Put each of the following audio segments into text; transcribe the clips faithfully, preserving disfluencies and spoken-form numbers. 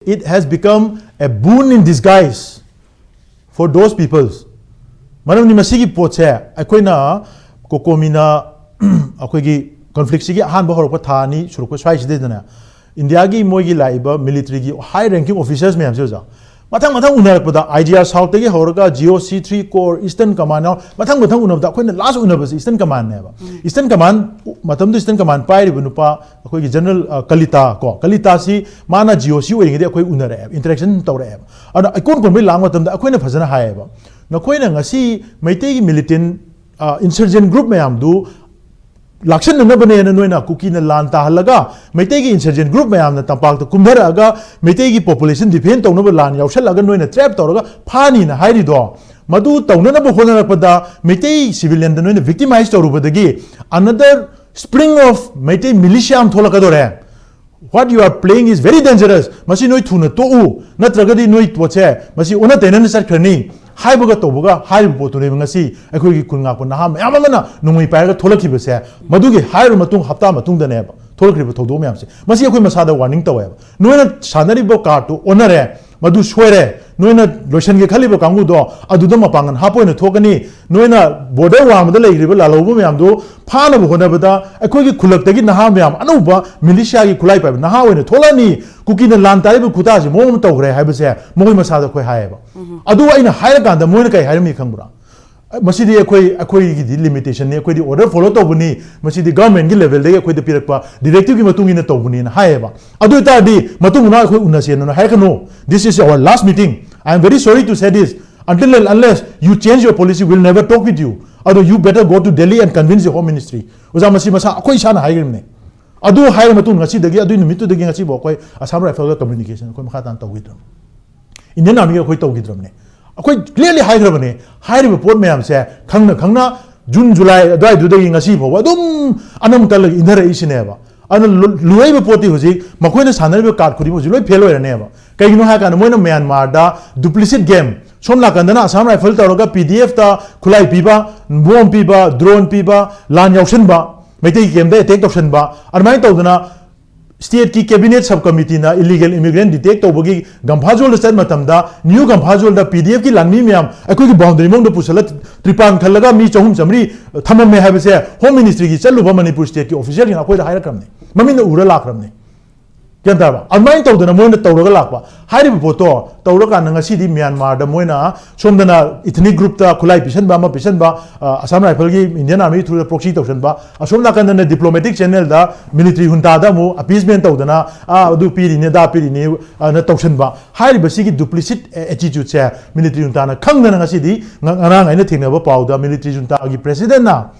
It has become a boon in disguise for those peoples. ꯃꯔꯝꯗꯤ ꯃꯁꯤꯒꯤ ꯄꯣꯠꯁꯦ ꯑꯩꯈꯣꯏꯅ ꯀꯣꯀꯣꯃꯤꯅ ꯑꯩꯈꯣꯏꯒꯤ ꯀꯟꯐ꯭ꯂꯤꯛꯁꯤꯒꯤ ꯑꯍꯥꯟꯕ ꯍꯧꯔꯛꯄ ꯊꯥ ꯑꯅꯤ ꯁꯨꯔꯛꯄ ꯁ꯭ꯋꯥꯏꯁꯤꯗꯩꯗꯅꯦ, ꯏꯟꯗꯤꯌꯥꯒꯤ ꯃꯣꯏꯒꯤ ꯂꯥꯛꯏꯕ ꯃꯤꯂꯤꯇꯔꯤꯒꯤ ꯍꯥꯏ ꯔꯦꯡꯀꯤꯡ ꯑꯣꯐꯤꯁꯔꯁ ꯃꯌꯥꯝꯁꯦ ꯑꯣꯖꯥ, ꯃꯊꯪ ꯃꯊꯪ ꯎꯅꯔꯛꯄꯗ, ꯑꯥꯏ ꯖꯤ ꯑꯥꯔ ꯁꯥꯎꯠꯇꯒꯤ ꯍꯧꯔꯒ G O C three core, eastern common ꯌꯥꯎ, ꯃꯊꯪ ꯃꯊꯪ ꯎꯅꯕꯗ ꯑꯩꯈꯣꯏꯅ ꯂꯥꯁ ꯎꯅꯕꯁꯤ ꯏꯁꯇꯔꯟ ꯀꯃꯥꯟꯅꯦꯕ꯫ ꯏꯁꯇꯔꯟ ꯀꯃꯥꯟ, ꯃꯇꯝꯗꯨ ꯏꯁꯇꯔꯟ ꯀꯃꯥꯟ ꯄꯥꯏꯔꯤꯕ ꯅꯨꯄꯥ ꯑꯩꯈꯣꯏꯒꯤ ꯖꯦꯅꯔꯦꯜ, ꯑ, ꯀꯂꯤꯇꯥ ꯀꯣ, ꯀꯂꯤꯇꯥꯁꯤ ꯃꯥꯅ ꯖꯤ ꯑꯣ ꯁꯤ ꯑꯣꯏꯔꯤꯉꯩꯗ ꯑꯩꯈꯣꯏ ꯎꯅꯔꯛꯑꯦꯕ, ꯏꯟꯇꯔꯦꯛꯁꯟ ꯇꯧꯔꯛꯑꯦꯕ꯫ ꯑꯗꯨꯅ ꯏꯀꯣꯟ ꯀꯣꯟꯕꯩ ꯂꯥꯡ ꯃꯇꯝꯗ ꯑꯩꯈꯣꯏꯅ ꯐꯖꯅ ꯍꯥꯏꯌꯦꯕ, "ꯅꯈꯣꯏꯅ ꯉꯁꯤ ꯃꯩꯇꯩꯒꯤ ꯃꯤꯂꯤꯇꯦꯟ, ꯑ, ꯏꯟꯁꯔꯖꯦꯟ ꯒ꯭ꯔꯨꯞ ꯃꯌꯥꯝꯗꯨ ꯂꯥꯛꯁꯟꯅꯅꯕꯅꯦꯅ ꯅꯣꯏꯅ ꯀꯨꯀꯤꯅ ꯂꯥꯟ ꯇꯥꯍꯜꯂꯒ, ꯃꯩꯇꯩꯒꯤ ꯏꯟꯁꯔꯖꯦꯟ ꯒ꯭ꯔꯨꯞ ꯃꯌꯥꯝꯅ ꯇꯝꯄꯥꯛꯇ ꯀꯨꯝꯊꯔꯛꯑꯒ, ꯃꯩꯇꯩꯒꯤ ꯄꯣꯄꯨꯂꯦꯁꯟ ꯗꯤꯐꯦꯟ ꯇꯧꯅꯕ ꯂꯥꯟ ꯌꯥꯎꯁꯜꯂꯒ ꯅꯣꯏꯅ ꯇ꯭ꯔꯦꯞ ꯇꯧꯔꯒ ꯐꯥꯅꯤꯅ ꯍꯥꯏꯔꯤꯗꯣ, ꯃꯗꯨ ꯇꯧꯅꯅꯕ ꯍꯣꯠꯅꯔꯛꯄꯗ ꯃꯩꯇꯩ ꯁꯤꯚꯤꯂꯤꯌꯟꯗ ꯅꯣꯏꯅ ꯚꯤꯛꯇꯤꯃꯥꯏꯁ ꯇꯧꯔꯨꯕꯗꯒꯤ another spring of ꯃꯩꯇꯩ ꯃꯤꯂꯤꯁꯤꯌꯥ ꯑꯃ ꯊꯣꯛꯂꯛꯀꯗꯣꯔꯦ꯫ What you are playing is very dangerous. ꯃꯁꯤ ꯅꯣꯏ ꯊꯨꯅ ꯇꯣꯛꯎ, ꯅꯠꯇ꯭ꯔꯒꯗꯤ ꯅꯣꯏ ꯄꯣꯠꯁꯦ ꯃꯁꯤ ꯑꯣꯟꯅ ꯇꯩꯅꯅ ꯆꯠꯈ꯭ꯔꯅꯤ" ꯍꯥꯏꯕꯒ ꯇꯧꯕꯒ ꯍꯥꯏꯔꯤꯕ ꯄꯣꯠꯇꯨꯅꯦꯕ ꯉꯁꯤ ꯑꯩꯈꯣꯏꯒꯤ ꯈꯨꯜ ꯉꯥꯛꯄ ꯅꯍꯥ ꯃꯌꯥꯝ ꯑꯃꯅ ꯅꯣꯡꯃꯩ ꯄꯥꯏꯔꯒ ꯊꯣꯛꯂꯛꯈꯤꯕꯁꯦ꯫ ꯃꯗꯨꯒꯤ ꯍꯥꯏꯔꯕ ꯃꯇꯨꯡ ꯍꯞꯇꯥ ꯃꯇꯨꯡꯗꯅꯦꯕ ꯊꯣꯛꯂꯛꯈ꯭ꯔꯤꯕ ꯊꯧꯗꯣꯛ ꯃꯌꯥꯝꯁꯦ꯫ ꯃꯁꯤ ꯑꯩꯈꯣꯏ ꯃꯁꯥꯗ ꯋꯥꯔꯅꯤꯡ ꯇꯧꯋꯦꯕ꯫ ꯅꯣꯏꯅ ꯁꯥꯟꯅꯔꯤꯕ ꯀꯥꯔꯠꯇꯨ ꯑꯣꯟꯅꯔꯦ, ꯃꯗꯨ ꯁꯣꯏꯔꯦ, ꯅꯣꯏꯅ ꯂꯣꯏꯁꯤꯟꯒꯦ ꯈꯜꯂꯤꯕ ꯀꯥꯡꯕꯨꯗꯣ ꯑꯗꯨꯗ ꯃꯄꯥꯡꯒꯜ ꯍꯥꯞꯄ ꯑꯣꯏꯅ ꯊꯣꯛꯀꯅꯤ꯫ ꯅꯣꯏꯅ ꯕꯣꯔꯗꯔ ꯋꯥꯡꯃꯗ ꯂꯩꯈ꯭ꯔꯤꯕ ꯂꯥꯜꯍꯧꯕ ꯃꯌꯥꯝꯗꯨ ꯐꯥꯅꯕ ꯍꯣꯠꯅꯕꯗ ꯑꯩꯈꯣꯏꯒꯤ ꯈꯨꯜꯂꯛꯇꯒꯤ ꯅꯍꯥ ꯃꯌꯥꯝ, ꯑꯅꯧꯕ ꯃꯤꯂꯤꯁꯤꯌꯥꯒꯤ ꯈꯨꯠꯂꯥꯏ ꯄꯥꯏꯕ ꯅꯍꯥ ꯑꯣꯏꯅ ꯊꯣꯛꯂꯛꯑꯅꯤ꯫ ꯀꯨꯀꯤꯅ ꯂꯥꯟ ꯇꯥꯔꯤꯕ ꯈꯨꯇꯥꯁꯦ ꯃꯑꯣꯡ ꯑꯃ ꯇꯧꯈ꯭ꯔꯦ ꯍꯥꯏꯕꯁꯦ ꯃꯈꯣꯏ ꯃꯁꯥꯗ ꯑꯩꯈꯣꯏ ꯍꯥꯏꯌꯦꯕ꯫ ꯑꯗꯨ ꯑꯩꯅ ꯍꯥꯏꯔꯀꯥꯟꯗ ꯃꯣꯏꯅ ꯀꯩ ꯍꯥꯏꯔꯝꯃꯤ ꯈꯪꯕ꯭ꯔꯥ? "ꯃꯁꯤꯗꯤ ꯑꯩꯈꯣꯏ, ꯑꯩꯈꯣꯏꯒꯤꯗꯤ ꯂꯤꯃꯤꯇꯦꯁꯟꯅꯤ, ꯑꯩꯈꯣꯏꯗꯤ ꯑꯣꯔꯗꯔ ꯐꯣꯂꯣ ꯇꯧꯕꯅꯤ, ꯃꯁꯤꯗꯤ ꯒꯚꯔꯟꯃꯦꯟꯠꯀꯤ ꯂꯦꯚꯦꯜꯗꯒꯤ ꯑꯩꯈꯣꯏꯗ ꯄꯤꯔꯛꯄ ꯗꯤꯔꯦꯛꯇꯤꯚꯀꯤ ꯃꯇꯨꯡ ꯏꯟꯅ ꯇꯧꯕꯅꯤꯅ" ꯍꯥꯏꯌꯦꯕ꯫ ꯑꯗꯨ ꯑꯣꯏꯇꯥꯔꯗꯤ ꯃꯇꯨꯡ ꯃꯅꯥꯎ ꯑꯩꯈꯣꯏ ꯎꯅꯁꯦꯅ ꯍꯥꯏꯔꯛꯀꯅꯨ꯫ This is our last meeting. I am very sorry to say this. Until and unless you change your policy, we'll never talk with you. ꯑꯗꯣ you better go to Delhi and convince your home ministry. ꯑꯣꯖꯥ, ꯃꯁꯤ ꯃꯁꯥ ꯑꯩꯈꯣꯏ ꯏꯁꯥꯅ ꯍꯥꯏꯈ꯭ꯔꯤꯕꯅꯦ꯫ ꯑꯗꯨ ꯍꯥꯏꯔ ꯃꯇꯨꯡ ꯉꯁꯤꯗꯒꯤ, ꯑꯗꯨꯒꯤ ꯅꯨꯃꯤꯠꯇꯨꯗꯒꯤ ꯉꯁꯤꯐꯥꯎ ꯑꯩꯈꯣꯏ ꯑꯁꯥꯝ ꯔꯥꯏꯐꯜꯒ ꯀꯝꯃ꯭ꯌꯨꯅꯤꯀꯦꯁꯟ ꯑꯩꯈꯣꯏ ꯃꯈꯥ ꯇꯥꯅ ꯇꯧꯈꯤꯗ꯭ꯔꯕꯅꯤ꯫ ꯏꯟꯗꯤꯌꯟ ꯑꯥꯔꯃꯤꯒ ꯑꯩꯈꯣꯏ ꯇꯧꯈꯤꯗ꯭ꯔꯕꯅꯦ꯫ ꯑꯩꯈꯣꯏ ꯀ꯭ꯂꯤꯌꯔꯂꯤ ꯍꯥꯏꯈ꯭ꯔꯕꯅꯦ꯫ ꯍꯥꯏꯔꯤꯕ ꯄꯣꯠ ꯃꯌꯥꯝꯁꯦ ꯈꯪꯅ ꯈꯪꯅ ꯖꯨꯟ, ꯖꯨꯂꯥꯏ ꯑꯗꯨꯋꯥꯏꯗꯨꯗꯒꯤ ꯉꯁꯤ ꯐꯥꯎꯕ ꯑꯗꯨꯝ ꯑꯅꯝ ꯀꯜꯂꯒ ꯏꯟꯊꯔꯛꯏꯁꯤꯅꯦꯕ꯫ ꯑꯗꯨꯅ ꯂꯨ-, ꯂꯨꯔꯛꯏꯕ ꯄꯣꯠꯇꯤ ꯍꯧꯖꯤꯛ ꯃꯈꯣꯏꯅ ꯁꯥꯟꯅꯔꯤꯕ ꯀꯥꯔꯠ ꯈꯨꯗꯤꯡꯃꯛ ꯍꯧꯖꯤꯛ ꯂꯣꯏ ꯐꯦꯜ ꯑꯣꯏꯔꯅꯦꯕ꯫ ꯀꯩꯒꯤꯅꯣ ꯍꯥꯏ ꯀꯥꯟꯗ ꯃꯣꯏꯅ ꯃ꯭ꯌꯥꯟꯃꯥꯔꯗ ꯗꯨꯄ꯭ꯂꯤꯁꯤꯠ ꯒꯦꯝ, ꯁꯣꯝ ꯅꯥꯀꯟꯗꯅ ꯑꯁꯥꯝ ꯔꯥꯏꯐꯜ ꯇꯧꯔꯒ ꯄꯤ ꯗꯤ ꯑꯦꯐꯇ ꯈꯨꯠꯂꯥꯏ ꯄꯤꯕ, ꯕꯣꯝ ꯄꯤꯕ, ꯗ꯭ꯔꯣꯟ ꯄꯤꯕ, ꯂꯥꯟ ꯌꯥꯎꯁꯟꯕ, ꯃꯩꯇꯩ ꯀꯦꯝꯗ ꯑꯦꯇꯦꯛ ꯇꯧꯁꯟꯕ, ꯑꯗꯨꯃꯥꯏꯅ ꯇꯧꯗꯅ stateꯀꯤ cabinet sub committeeꯅ illegal immigrant detect ꯇꯧꯕꯒꯤ ꯒꯝꯐꯥꯖꯣꯜꯗ ꯆꯠ ꯃꯇꯝꯗ, new ꯒꯝꯐꯥꯖꯣꯜꯗ PDFꯀꯤ ꯂꯥꯟꯃꯤ ꯃꯌꯥꯝ ꯑꯩꯈꯣꯏꯒꯤ boundary ꯃꯅꯨꯡꯗ ꯄꯨꯁꯜꯂ ꯇ꯭ꯔꯤꯄꯥꯟ ꯈꯜꯂꯒ ꯃꯤ ꯆꯍꯨꯝ ꯆꯥꯃꯔꯤ ꯊꯝꯃꯝꯃꯦ ꯍꯥꯏꯕꯁꯦ Home Ministryꯒꯤ ꯆꯠꯂꯨꯕ ꯃꯅꯤꯄꯨꯔ stateꯀꯤ officialꯁꯤꯡꯅ ꯑꯩꯈꯣꯏꯗ ꯍꯥꯏꯔꯛꯈ꯭ꯔꯕꯅꯤ, ꯃꯃꯤꯠꯅ ꯎꯔ ꯂꯥꯛꯈ꯭ꯔꯕꯅꯤ꯫ ꯒ꯭ꯌꯥꯟ ꯇꯥꯔꯕ? ꯑꯗꯨꯃꯥꯏꯅ ꯇꯧꯗꯅ ꯃꯣꯏꯅ ꯇꯧꯔꯒ ꯂꯥꯛꯄ꯫ ꯍꯥꯏꯔꯤꯕ ꯄꯣꯠꯇꯣ ꯇꯧꯔꯀꯥꯟꯗ ꯉꯁꯤꯗꯤ ꯃ꯭ꯌꯥꯟꯃꯥꯔꯗ ꯃꯣꯏꯅ ꯁꯣꯝꯗꯅ ethnic groupꯇ ꯈꯨꯠꯂꯥꯏ ꯄꯤꯁꯟꯕ ꯑꯃ ꯄꯤꯁꯟꯕ, ꯑ, Assam Riflesꯀꯤ Indian Army throughꯗ proxy ꯇꯧꯁꯟꯕ, ꯑꯁꯣꯝ ꯅꯥꯀꯟꯗꯅ diplomatic channelꯗ military juntaꯗ ꯑꯃꯨꯛ appeasement ꯇꯧꯗꯅ, ꯑ, ꯑꯗꯨ ꯄꯤꯔꯤꯅꯤ, ꯑꯗꯥ ꯄꯤꯔꯤꯅꯤ, ꯑ, ꯅ ꯇꯧꯁꯟꯕ꯫ ꯍꯥꯏꯔꯤꯕ ꯁꯤꯒꯤ duplicit attitudeꯁꯦ military juntaꯅ ꯈꯪꯗꯅ ꯉꯁꯤꯗꯤ ꯉ-, ꯉꯔꯥꯡ ꯑꯩꯅ ꯊꯦꯡꯅꯕ ꯄꯥꯎꯗ military juntaꯒꯤ presidentꯅ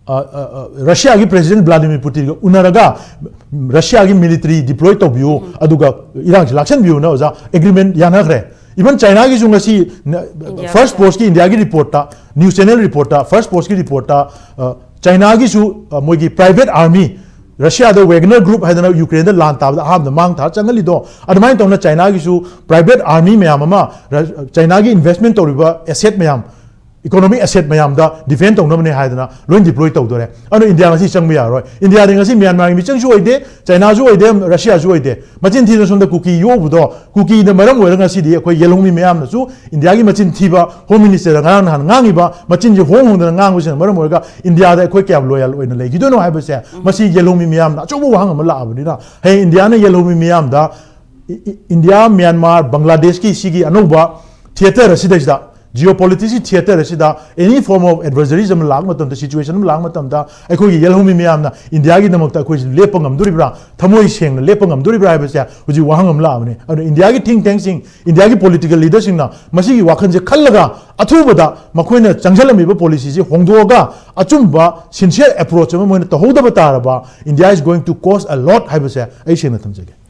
ꯑ, ꯑ, ꯑ, ꯔꯁꯤꯌꯥꯒꯤ president Vladimir Putinꯒ ꯎꯅꯔꯒ ꯔꯁꯤꯌꯥꯒꯤ military deploy ꯇꯧꯕꯤꯌꯨ, ꯑꯗꯨꯒ ꯏꯔꯥꯡꯁꯤ ꯂꯥꯛꯁꯟꯕꯤꯌꯨꯅ ꯑꯣꯖꯥ agreement ꯌꯥꯅꯈ꯭ꯔꯦ꯫ Even ꯆꯥꯏꯅꯥꯒꯤꯁꯨ ꯉꯁꯤ ꯅ-, India first postꯀꯤ Indiaꯒꯤ reportꯇ, news channel reportꯇ, first postꯀꯤ reportꯇ, ꯑ, ꯆꯥꯏꯅꯥꯒꯤꯁꯨ, ꯑ, ꯃꯣꯏꯒꯤ private army, ꯔꯁꯤꯌꯥꯗ Wagner group ꯍꯥꯏꯗꯅ ꯌꯨꯀ꯭ꯔꯦꯟꯗ ꯂꯥꯟ ꯇꯥꯕꯗ ꯑꯍꯥꯟꯕꯗ ꯃꯥꯡ ꯊꯥꯔ ꯆꯪꯍꯜꯂꯤꯗꯣ, ꯑꯗꯨꯃꯥꯏꯅ ꯇꯧꯅ ꯆꯥꯏꯅꯥꯒꯤꯁꯨ private army ꯃꯌꯥꯝ ꯑꯃ ꯔ-, ꯆꯥꯏꯅꯥꯒꯤ investment ꯇꯧꯔꯤꯕ asset ꯃꯌꯥꯝ, economic asset ꯃꯌꯥꯝꯗ defend ꯇꯧꯅꯕꯅꯦ ꯍꯥꯏꯗꯅ ꯂꯣꯏ deploy ꯇꯧꯗꯣꯔꯦ꯫ ꯑꯗꯨꯅ ꯏꯟꯗꯤꯌꯥ ꯉꯁꯤ ꯆꯪꯕ ꯌꯥꯔꯣꯏ꯫ ꯏꯟꯗꯤꯌꯥꯗꯤ ꯉꯁꯤ ꯃ꯭ꯌꯥꯟꯃꯥꯔꯒꯤ ꯃꯤꯆꯪꯁꯨ ꯑꯣꯏꯗꯦ, ꯆꯥꯏꯅꯥꯁꯨ ꯑꯣꯏꯗꯦ, ꯔꯁꯤꯌꯥꯁꯨ ꯑꯣꯏꯗꯦ꯫ ꯃꯆꯤꯟ ꯊꯤꯗꯅ ꯁꯣꯝꯗ ꯀꯨꯀꯤ ꯌꯣꯛꯎꯕꯗꯣ, ꯀꯨꯀꯤꯅ ꯃꯔꯝ ꯑꯣꯏꯔꯒ ꯉꯁꯤꯗꯤ ꯑꯩꯈꯣꯏ ꯌꯦꯜꯍꯧꯃꯤ ꯃꯌꯥꯝꯅꯁꯨ ꯏꯟꯗꯤꯌꯥꯒꯤ ꯃꯆꯤꯟ ꯊꯤꯕ Home Ministerꯗ ꯉꯔꯥꯡ ꯅꯍꯥꯟ ꯉꯥꯡꯉꯤꯕ ꯃꯆꯤꯟꯁꯦ ꯍꯣꯡ ꯍꯣꯡꯗꯅ ꯉꯥꯡꯕꯁꯤꯅ ꯃꯔꯝ ꯑꯣꯏꯔꯒ ꯏꯟꯗꯤꯌꯥꯗ ꯑꯩꯈꯣꯏ ꯀꯌꯥꯝ loyal ꯑꯣꯏꯅ ꯂꯩꯈꯤꯗꯣꯏꯅꯣ ꯍꯥꯏꯕꯁꯦ ꯃꯁꯤ ꯌꯦꯜꯍꯧꯃꯤ ꯃꯤꯌꯥꯝꯅ ꯑꯆꯧꯕ ꯋꯥꯍꯪ ꯑꯃ ꯂꯥꯛꯑꯕꯅꯤꯅ, ꯍꯌꯦꯡ ꯏꯟꯗꯤꯌꯥꯅ ꯌꯦꯜꯍꯧꯃꯤ ꯃꯤꯌꯥꯝꯗ ꯏ-, ꯏ-, ꯏꯟꯗꯤꯌꯥ, ꯃ꯭ꯌꯥꯟꯃꯥꯔ, ꯕꯪꯒ꯭ꯂꯥꯗꯦꯁꯀꯤ ꯁꯤꯒꯤ ꯑꯅꯧꯕ theatre ꯑꯁꯤꯗꯩꯁꯤꯗ, geopoliticsꯀꯤ theatre ꯑꯁꯤꯗ any form of adversaries ꯑꯃ ꯂꯥꯛꯄ ꯃꯇꯝꯗ, situation ꯑꯃ ꯂꯥꯛꯄ ꯃꯇꯝꯗ ꯑꯩꯈꯣꯏꯒꯤ ꯌꯦꯜꯍꯧꯃꯤ ꯃꯤꯌꯥꯝꯅ ꯏꯟꯗꯤꯌꯥꯒꯤꯗꯃꯛꯇ ꯑꯩꯈꯣꯏꯁꯤ ꯂꯦꯞꯄ ꯉꯝꯗꯣꯔꯤꯕ꯭ꯔꯥ, ꯊꯃꯣꯏ ꯁꯦꯡꯅ ꯂꯦꯞꯄ ꯉꯝꯗꯣꯔꯤꯕ꯭ꯔꯥ ꯍꯥꯏꯕꯁꯦ ꯍꯧꯖꯤꯛ ꯋꯥꯍꯪ ꯑꯃ ꯂꯥꯛꯑꯕꯅꯤ꯫ ꯑꯗꯨꯅ ꯏꯟꯗꯤꯌꯥꯒꯤ think tankꯁꯤꯡ, ꯏꯟꯗꯤꯌꯥꯒꯤ political leaderꯁꯤꯡꯅ ꯃꯁꯤꯒꯤ ꯋꯥꯈꯜꯁꯦ ꯈꯜꯂꯒ ꯑꯊꯨꯕꯗ ꯃꯈꯣꯏꯅ ꯆꯪꯁꯤꯜꯂꯝꯃꯤꯕ policyꯁꯤ ꯍꯣꯡꯗꯣꯛꯑꯒ ꯑꯆꯨꯝꯕ sincere approach ꯑꯃ ꯃꯣꯏꯅ ꯇꯧꯍꯧꯗꯕ ꯇꯥꯔꯕ, India is going to cost a lot ꯍꯥꯏꯕꯁꯦ ꯑꯩ ꯁꯦꯡꯅ ꯊꯝꯖꯒꯦ꯫